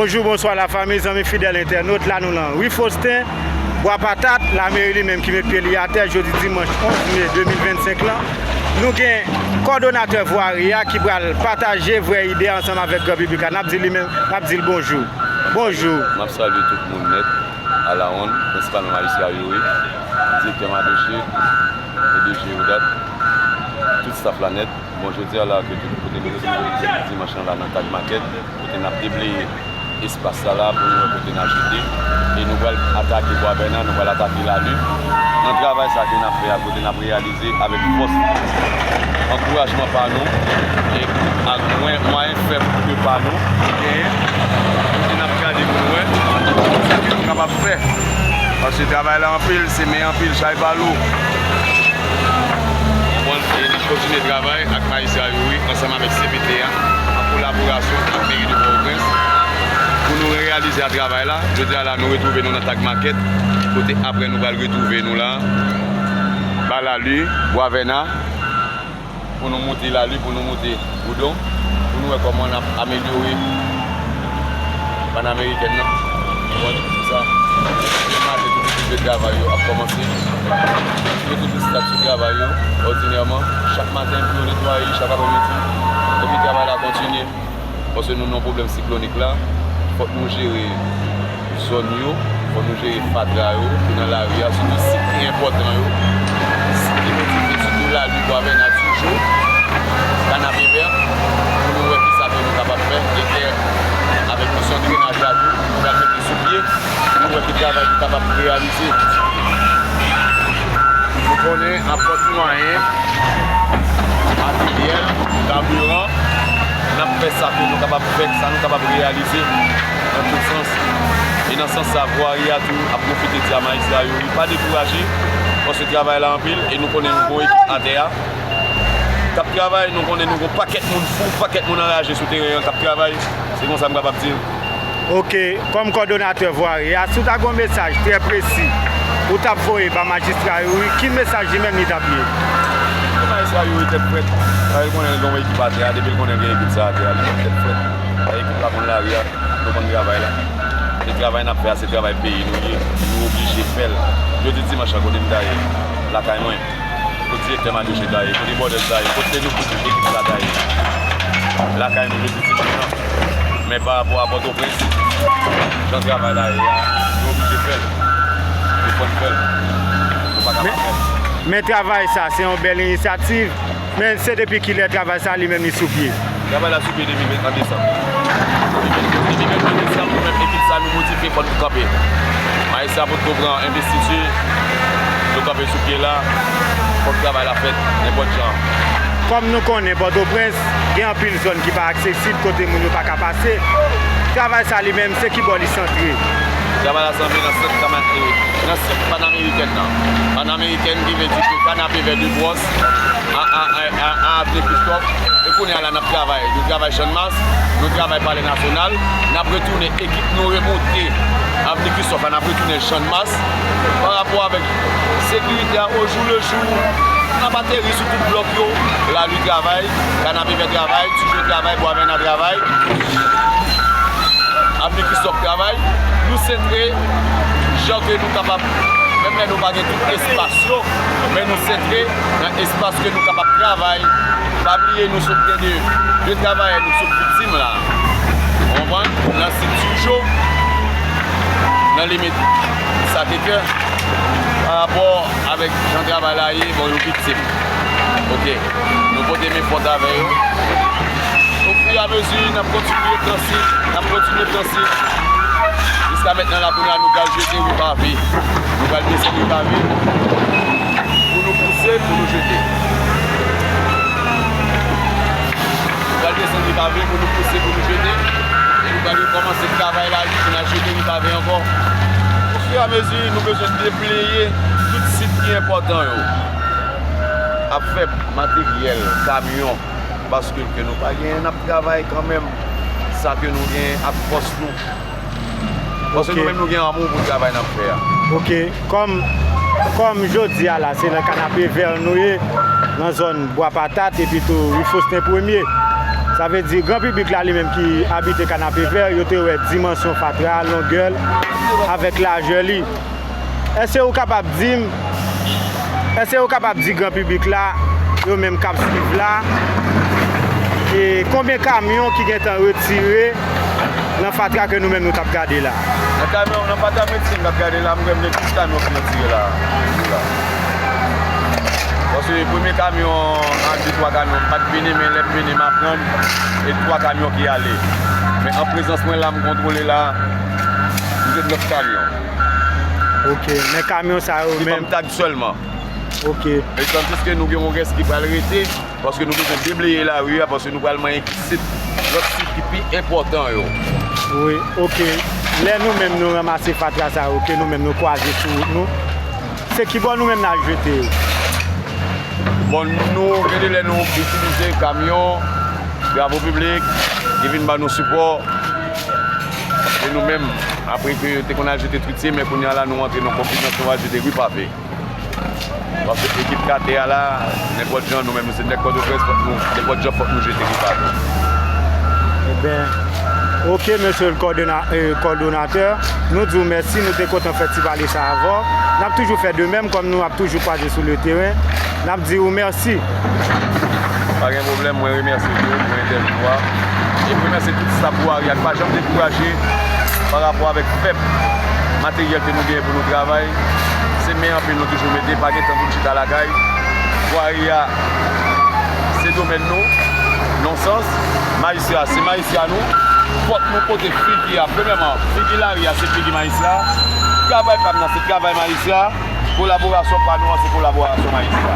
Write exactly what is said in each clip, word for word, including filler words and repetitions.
Bonjou, bonswa lafanmi, zanmi fidèl entènot, la nou lan ri Fosten, Bwa Patat, lameri li menm ki met pye li atè jodi dimanch onz me de mil vennsenk lan. Nou gen kòdonatè vwari a ki pral pataje vrè ide a ansanm avèk gran piblik la. N ap di li menm, n ap di l bonjou. Bonjou. M ap salye tout moun nèt, alawonn, prensipalman majistra Youri, direktè Madoche, P D G Odat, tout staff la nèt. Bon, jodi a la, ke tout kote nou retwouve jodi dimanch lan la nan Tag Market, kote n ap debleye espas sa la pou nou wè kote n a jete. E nou pral atake Bwa Vèna, nou pral atake Lali. Nan travay sa ke n ap fè a, kote n ap reyalize avèk fòs ankourajman pa nou e ak mwen, mwayen fèb ke pa nou genyen, kote n ap gade pou nou wè sa ke nou kapab fè. Paske travay la anpil, se men anpil, chay pa lou. Konprann? E n ap kontinye travay ak majistra Youri ansanm avèk C P T a, an kolaborasyon ak meri de Pòtoprens, pou nou reyalize a travay la. Jodi a la, nou retwouve nou nan Tag Market, kote apre nou pral retwouve nou la, ba Lali, Bwa Vèna, pou nou moute Lali, pou nou moute Boudon, pou nou wè kòman n ap amelyore Panamerikèn nan. Konprann? Se sa. Demen maten, tout ekip de travay yo ap kòmanse. Yo tout estat sou travay yo, òdinèman. Chak maten, pou yo netwaye, chak apremidi. Epi travay la kontinye. Paske nou nan pwoblèm siklonik la, fòk nou jere zòn yo, fò nou jere fatra yo ki nan lari a, sitou sit ki enpòtan yo, sit ki motive, sitou Lali, Bwa Vèna, Tijo, Kanapevè, pou nou wè kisa ke nou kapab fè, e kè avèk misyon drenaj la tou, nou pral mete sou pye, pou nou wè ki travay nou kapab reyalize. Nou konnen apòt mwayen, materyèl, kabiran, n ap fè sa ke nou kapab fè, sa nou kapab reyalize nan tout sans. E nan sans sa, vwari a tou ap pwofite di a majistra Youri pa dekouraje, paske travay la anpil e nou konnen nou gon ekip atè a k ap travay, nou konnen nou gon pakèt moun fou, pakèt moun anraje sou teren an k ap travay. Se konsa m kapab di l. Oke, kòm kòdonatè vwari a, si w ta gen yon mesaj trè presi ou t ap voye ba majistra Youri, ki mesaj li menm li t ap ye? Majistra Youri tèt frèt, paske l konnen l gen yon ekip atè a, depi l konnen l gen ekip sa atè a, li menm tèt frèt. Paske ekip la konn lari a, nou konn travay la. Se travay n ap fè a, se travay peyi nou ye, nou oblije fè l. Jodi dimanch lan, kote m ta ye? Lakay mwen. Kote direktè Madoche ta ye? Kote Bòdèz ta ye? Kote nou tout ekip sa ta ye? Lakay nou jodi dimanch lan. Men pa rapò a Pòtoprens, jan travay la ye a, nou oblije fè l. Nou fòk fè l. Nou pa ka pa fè l. Men travay sa, se yon bèl inisyativ. Men se depi kilè travay sa li menm li sou pye? Travay la sou pye depi venteyen desanm. Depi venteyen desanm, nou menm ekip sa nou motive, fòk nou kanpe. Majistra potko pran envestiti, nou kanpe sou pye la, fòk travay la fèt, nenpòt jan. Kòm nou konnen Pòtoprens, gen anpil zòn ki pa aksesib, kote moun yo pa ka pase. Travay sa li menm, se ki bò li santre? Travay la santre nan sant Kama-, e, nan sant Panamerikèn nan. Panamerikèn ki vle di ke Kanapevè, Debwòs, a, a, a, a, a Avni Kristòf. E kounye a la, n ap travay. Nou travay Channmas, nou travay Palè Nasyonal, n ap retounen ekip nou remonte Avni Kristòf la, n ap retounen Channmas. Pa rapò avèk sekirite a, ojoulejou, n ap ateri sou tout blòk yo. Lali travay, Kanapevè travay, Tijo travay, Bwa Vèna travay. Avni Kristòf travay, nou sentre jan ke nou kapab, menm lè nou pa gen tout espas yo, men nou sentre nan espas ke nou kapab travay. Pa bliye nou sot gen de, de travayè nou sot viktim la. Ou konprann? Nan sit Tijo, nan limit Sacré-Cœur, pa rapò avèk jan travay la ye, bon, yo viktim. Oke. Nou pote men fòt avè yo. Ofiramezi, n ap kontinye pran sit, n ap kontinye pran sit. Jiska mentnan la, kounye a, nou pral jete wi pave. Nou pral desann wi pave pou nou pouse, pou nou jete. Nou pral desann wi pave pou nou pouse, pou nou jete. E nou pral rekòmanse travay la, pou n al jete wi pave ankò. Ofiramezi, nou bezwen debleye tout sit ki enpòtan yo. Ap fè materyèl, kamyon, baskil ke nou pa genyen, n ap travay kanmenm sa ke nou genyen ak fòs nou. Paske nou menm nou gen amou pou travay n ap fè a. Oke, kòm, kòm jodi a la, se nan Kanapevè nou ye, nan zòn Bwa Patat, epi tou ri Fosten Premye. Sa vle di, gran piblik la li menm ki abite Kanapevè, yo te wè dimansyon fatra, longè l, avèk lajè li. Èske ou kapab di m, èske ou kapab di gran piblik la, yo menm k ap swiv la, e konbyen kamyon ki gentan retire nan fatra ke nou menm nou t ap gade la? Nan kamyon, nan fatra Medsin m t ap gade la, m kwè m gen dis kamyon ki retire la. Paske premye kamyon, an de twa kamyon, pa t vini, men lè m vini, m aprann, e twa kamyon ki ale. Men an prezans mwen la, m kontwole la, m gen nèf kamyon. Ok, men kamyon sa yo menm. Se fanm tag sèlman. Ok. E tandiske nou gen yon rès ki pral rete, paske nou bezwen debleye lari a, paske nou pral manyen ki sit, lòt sit ki pi enpòtan yo. Wi, ok. Lè nou menm nou ranmase fatra sa yo, ke nou menm nou kwaze sou wout nou, se kibò nou menm n al jete yo? Bon, nou, gen de lè nou itilize kamyon, travo piblik, ki vin ba nou sipò. E nou menm, apre ke yo te konn al jete tritye, men kounye a la, nou antre nan konfizyon, nou al jete ri pave. Paske ekip katè a la, nenpòt jan, nou menm, nou se nèg Pòtoprens, fòk nou, nenpòt jan, fòk nou jete ri pave. Eben, ok, mesye le kòdona-, e, kòdonatè, nou di w mèsi, nou te kontan fè ti pale sa avè w. N ap toujou fè de menm, kòm nou ap toujou kwaze sou le teren. N ap di w mèsi. Pa gen pwoblèm, mwen remèsye tou pou entèvyou a. E remèsye tout staf Vwari a ki pa janm dekouraje pa rapò avèk fèb materyèl ke nou genyen pou nou travay. Se men anpil nou toujou mete, pa gen tan pou n chita lakay. Vwari a, se domèn nou, nan sans, majistra, se majistra nou. Fòk nou pote figi a, premyèman, figi lari a, se figi majistra. Travay pa m nan, se travay majistra. Kolaborasyon pa nou an, se kolaborasyon majistra.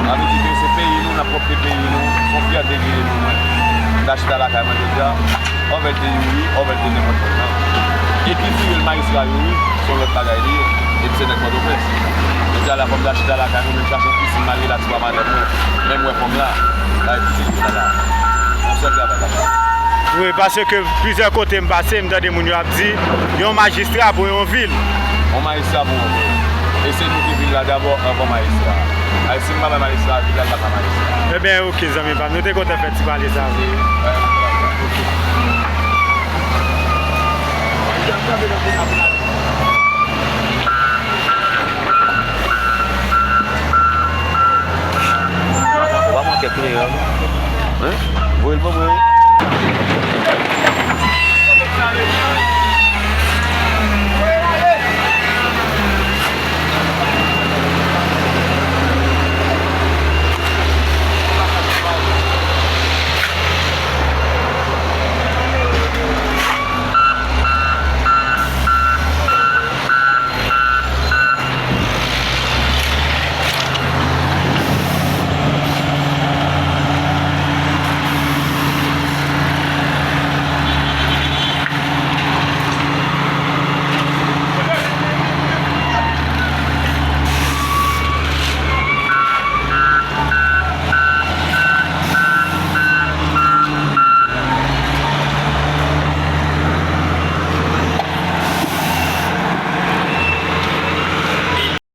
Sa vle di ke se peyi nou, n ap pwòpte peyi nou, se yon fyète li ye pou mwen. M ta chita lakay mwen jodi a, anvè l te Youri, anvè l te nenpòt moun nan. E kiltire l majistra Youri, se yon lòt bagay li ye. Epi se nèg Pòtoprens. Jodi a la, fò m ta chita lakay mwen, men m chache yon pisin m al rilaks pou madanm mwen. Men m wè fanm la, la e pitit la la. Yon sèl travay k ap fèt. Wi, paske plizyè kote m pase, m tande moun yo ap di, yon majistra pou yon vil. Yon majistra pou yon vil. E se nou ki vil la dabò anvan majistra. Ay, si m pa bay majistra vil la, m pa ka majistra. Eben, ok, zanmi pa m. Nou te kontan fè ti pale sa avè w. Ok. Ou pa manke kleren, non? Hein? Voye l ban mwen, wi.